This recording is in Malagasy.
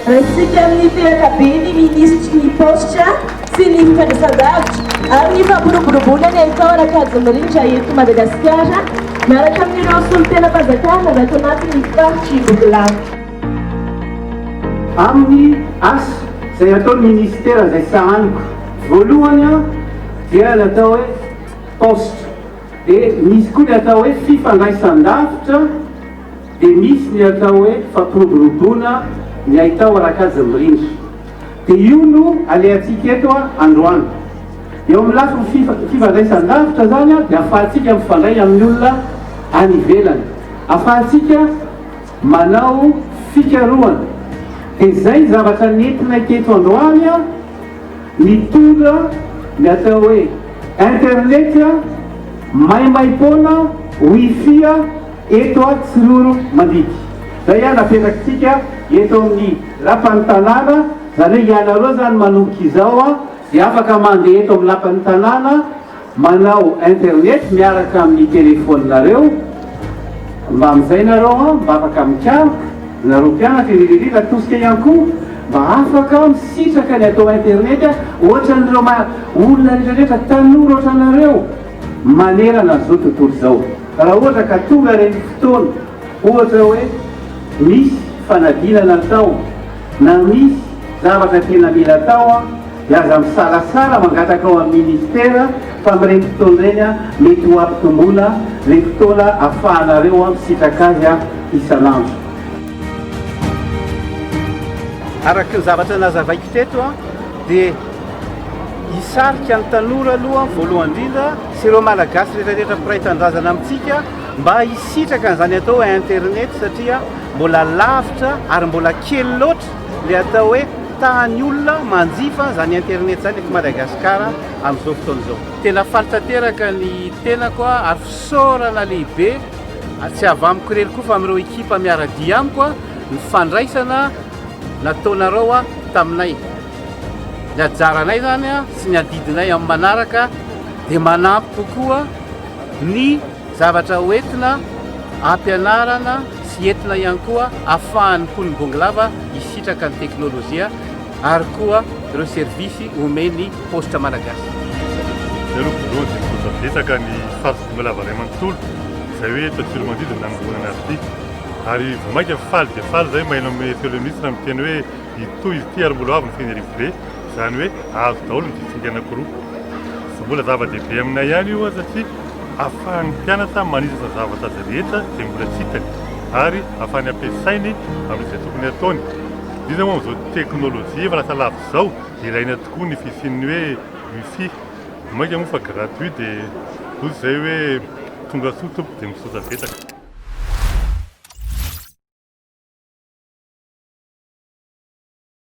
Raisitsika amin'ny tehaka be ny minisitry ny paositra sy ny fifandraisandavitra ary ny fampiroboroboana ny haitao ara-kajy mirindra eto Madagasikara miaraka amin'ireo solontenam-panjakana avy ato anatin'ny faritr'i Bongolava. Amin'ny asa izay ataon'ny minisitera izay sahaniko voalohany dia ny atao hoe paositra dia misy koa ny atao hoe fifandraisandavitra Dia misy ny atao hoe fampiroboroboana ny haitao ara-kajy mirindra. Dia io no alehantsika eto androany. Eo amin'ny lafiny fifandraisan-davitra izany dia ahafahantsika mifandray amin'ny olona any ivelany. Ahafahantsika manao fikarohana. Dia izay ny zavatra nentinay teto androany, mitondra ny atao hoe internet maimaim-poana, wifi, Eto a Tsiroro Mandidy. Zay a napetrakitsika eto amin'ny lapan'ny tanàna, zany hoe ianareo zany manomboka izao a dia afaka mandeha eto amin'ny lapan'ny tanàna manao internet miaraka amin'ny telephone-nareo, mba amin'izay nareo a mba afaka mikaroka, nareo mpianatra indrindra indrindra tosika ihany koa mba afaka misitraka ny atao internet a ohatran'ireo ma- olona rehetra rehetra tanora ohatranareo manerana an'izao tontolo izao. Raha ohatra ka tonga ireny fotoana, ohatra hoe misy fanadinana atao na misy zavatra tena mila atao dia aza misalasala mangataka ao amin'ny ministera fa amin'ireny fotoana ireny mety ho ampitomboina ilay fotoana afahanareo misitraka azy isan'andro. Araka ny zavatra nazavaiko teto dia hisarika ny tanora aloha voalohany indrindra sy ireo Malagasy rehetra rehetra mpiray tanindrazana amintsika mba hisitraka an'izany atao hoe internet satria mbola lavitra ary mbola kely loatra ilay atao hoe tahan'ny olona manjifa izany internet izany eto Madagasikara amin'izao fotoana izao. Tena faly tanteraka ny tenako ary fisaorana lehibe tsy avy amiko irery koa fa amin'ireo ekipa miara-dia amiko ny fandraisana nataonareo taminay. Ny ajaranay izany sy ny adidinay amin'ny manaraka dia manampy kokoa ny zavatra hoentina ampianarana sy entina ihany koa ahafahan'ny mponin'i Bongolava hisitraka ny teknolojia ary koa ireo servisy omen'ny paositra malagasy. Izay aloha voalohany dia misaotra betsaka ny faritra Bongolava iray manontolo izay hoe eto Tsiromandidy no nanombohana azy ity ary vao mainka faly dia faly izahay maheno an'i Monsieur le Ministre miteny hoe Hitohy izy ity ary mbola ho avy ny Fenerive, izany hoe azo daholo ny distrika anankiroa. Mbola zava-dehibe aminay ihany io satria ahafahan'ny mpianatra manitatra zavatra izay rehetra izay mbola tsy hitany ary ahafahany ampiasainy amin'izay tokony hataony. Indrindra moa amin'izao teknolojia efa lasa lavitra izao, ilaina tokoa ny fisian'ny hoe wifi. Vao mainka moa fa gratuit dia hoy izay hoe tonga soa tompoko dia misaotra betsaka.